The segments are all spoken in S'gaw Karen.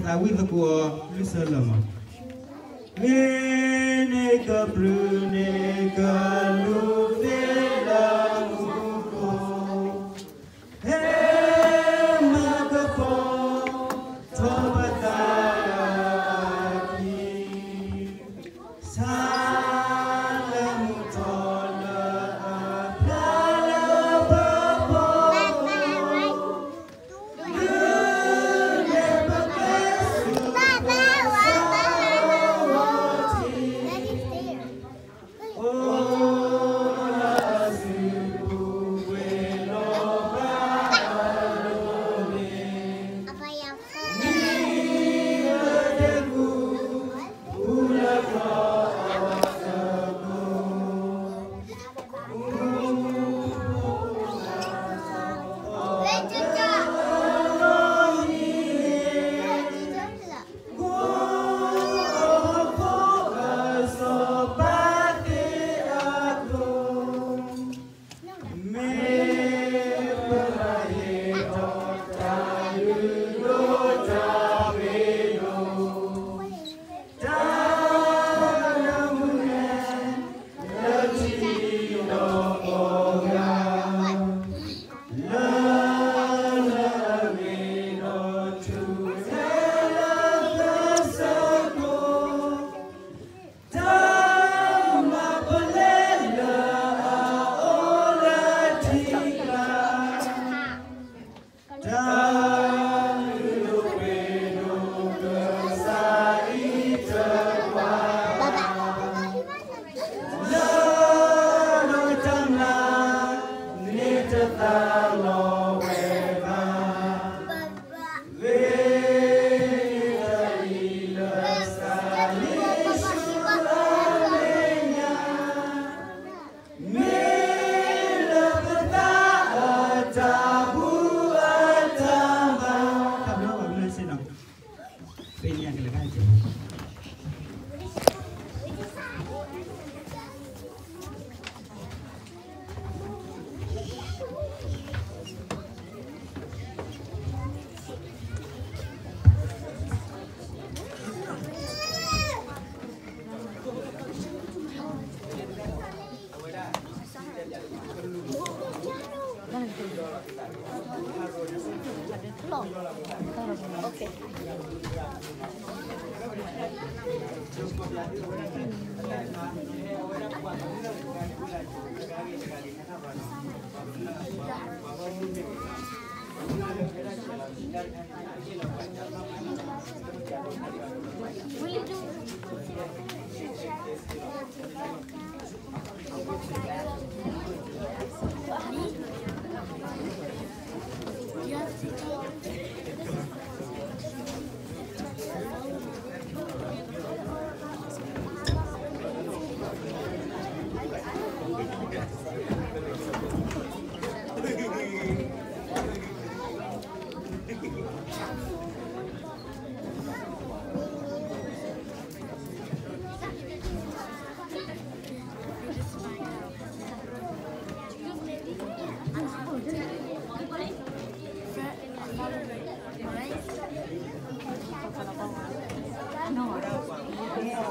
တၢ်ဝံသကိးအီၤ လွံၢ်ဆၢလၢာ်မး, ဂ့ၤန့ၢ်ကပြုၢ်န့ၢ်ကလူၤသ့လၢမူခိၣ်, ဟဲမၤကပီၤထီၣ်ပသးအခံ, ဆါလၢမုၢ်ထီၣ်လၢအဖျါလၢပပီၤ, ဒုးနဲၣ်ပကျဲဆူကစၢ်အအိၣ်ထံး, အိၣ်လၢအစုပူၤ ကွဲးလီၤဘၣ်အလိၤန့ၣ်, မံလၢဒဲကူ မ့ၢ်ပဟ့ၣ်ထီၣ်တၢ်လုၢ်ဒိၣ်တၢ်ပှ့ၤဒိၣ်, တၢ်လၢမုၢ်ဟဲ လၢထံဒီးကိးဂၤ, လၢလၢအဂ့ၤဒီးထူၣ်ဖျဲးလၢသးစၢ်ကိၣ်, တၢ်မၤပလဲလၢအအိၣ်လၢထံကျါ, တၢ်လုၢ်ဒိၣ်ပှ့ၤဒိၣ်ကစၢ်အံၤတကွၢ်, လၢဒိးတၢ်မျၢ်န့ၣ်တသး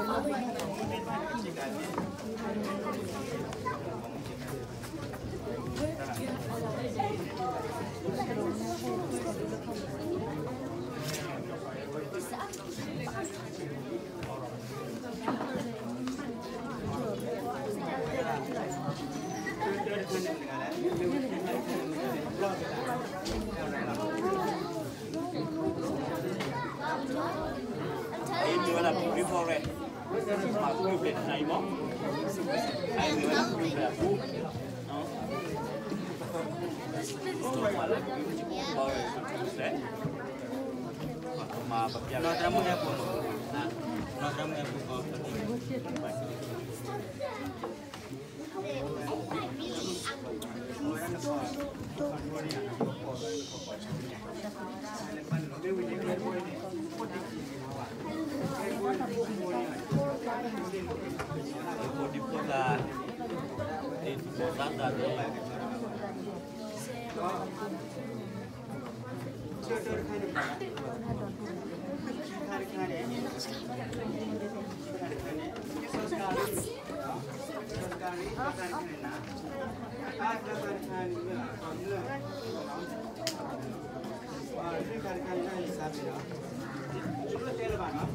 လီၤဝဲဘၣ်, ဂ့ၤန့ၢ်တၢ်အံၤလၢကစၢ်ယ့ၣ်ၡူးအမဲာ်ညါ, မ့ၢ်လၢပသးအတၢ်ဘူအတၢ်ဘါ, တၢ်ဘျုးဘၣ်မုၢ်ဆ့ၣ်နီၤ, ပ့ၤန့ၢ်ကလဲၤခါကဲး မ့ၢ်တၢ်ဒိၣ်တၢ်ဂီၤဝဲ, ဒိၣ်တၢ်ဂီၤ, ဒိၣ်န့ၢ်တၢ်ဂီၤ, ဘၣ်တူၢ်လၢ်ကါ.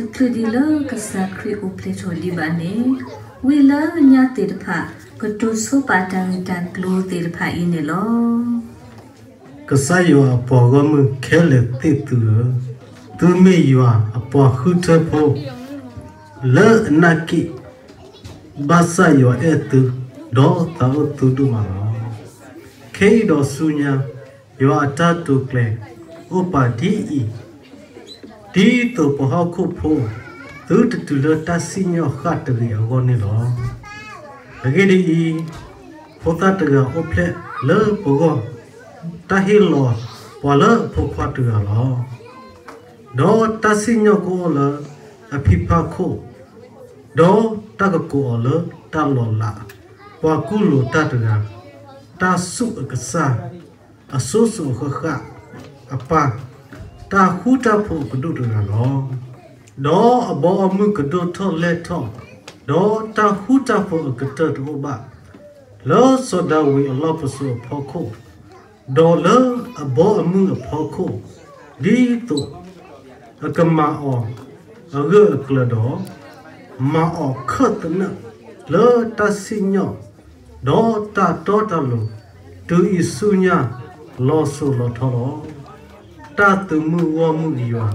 တချုးဒံးလၢကစၢ်ခရံာ်အိၣ်ဖျဲၣ်ထီၣ်ဒံးဘၣ်န့ၣ်, ဝံလၢညါသ့ၣ်တဖၣ် ကတိၤဆိပာ်တၢ်ဂ့ၢ်တၢ်ကျိၤသ့ၣ်တဖၣ်အံၤန့ၣ်လီၤ. ကစၢ်ယွၤအပှၤဂီၢ်မုၢ်ခဲလၢာ်သ့ၣ်သုဧၢ, သုမ့ၢ်ယွၤအပှၤဃုထၢဖိ လၢအနၢ်က့ၣ်, ဘၣ်ဆၣ်ယွၤအဲၣ်သု, ဒီးသးအိၣ်သုဒိၣ်မးလီၤ. ခဲအံၤဒီးဆူညါ, ယွၤအတၢ်တိာ်ကျဲၤအိၣ်ပာ်ဒ်အံၤ, ဒ်သိးပှၤဟီၣ်ခိၣ်ဖိ သုတတုၤလၢတၢ်စံၣ်ညီၣ်ဃၣ်တဂ့ၤအဂီၢ်န့ၣ်လီၤ. အဂ့ၢ်ဒ်အံၤ, ဖိသၣ်တဂၤအိၣ်ဖျဲၣ်လၢပဂီၢ်, တၢ်ဟ့ၣ်လီၤပှၤလၢအဖိခွါတဂၤလီၤ. ဒီးတၢ်စံၣ်ညီၣ်ကအိၣ်လၢအဖံးဖးခိၣ်, ဒီးတၢ်ကကိးအီၤလၢတၢ်လီၤလး, ပှၤကူၣ်လိာ်တၢ်တဂၤ, တၢ်ဆူၣ်အကစၢ်, အစိစိၤအဃၣ်ဃၣ်အပၢ်, တၢ်ဃူတၢ်ဖိးအကဒိၣ်တဂၤလီၤ. ဒီးအဘီအမုၢ်ကဒိၣ်ထီၣ်လဲၢ်ထီၣ်, ဒီးတၢ်ဃူတၢ်ဖိးအကတၢၢ်တအိၣ်ဘၣ်, လၢစီၤဒၤဝံးအလီၢ်ပစိာ်အဖီခိၣ်, ဒီးလၢအဘီအမုၢ်အဖီခိၣ်, ဒ်သိးအကမၤအီၤအဂၢၢ်အကျၢၤဒီး, မၤအီၤခၢၣ်သနၢၣ်လၢတၢ်စံၣ်ညီၣ်, ဒီးတၢ်တီတၢ်လိၤ, တုၤအံၤဆူညါလီၤစိၤလီၤထီလီၤ. တၢ်သုးမုၢ်ဂီၢ်မုၢ်အံၤယွၤ,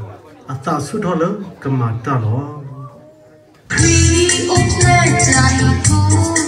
အသးဆူၣ်ထီၣ်လၢကမၤတၢ်လီၤ. ခရံာ်အိၣ်ဖျဲၣ်တၢ်အံၤဖိ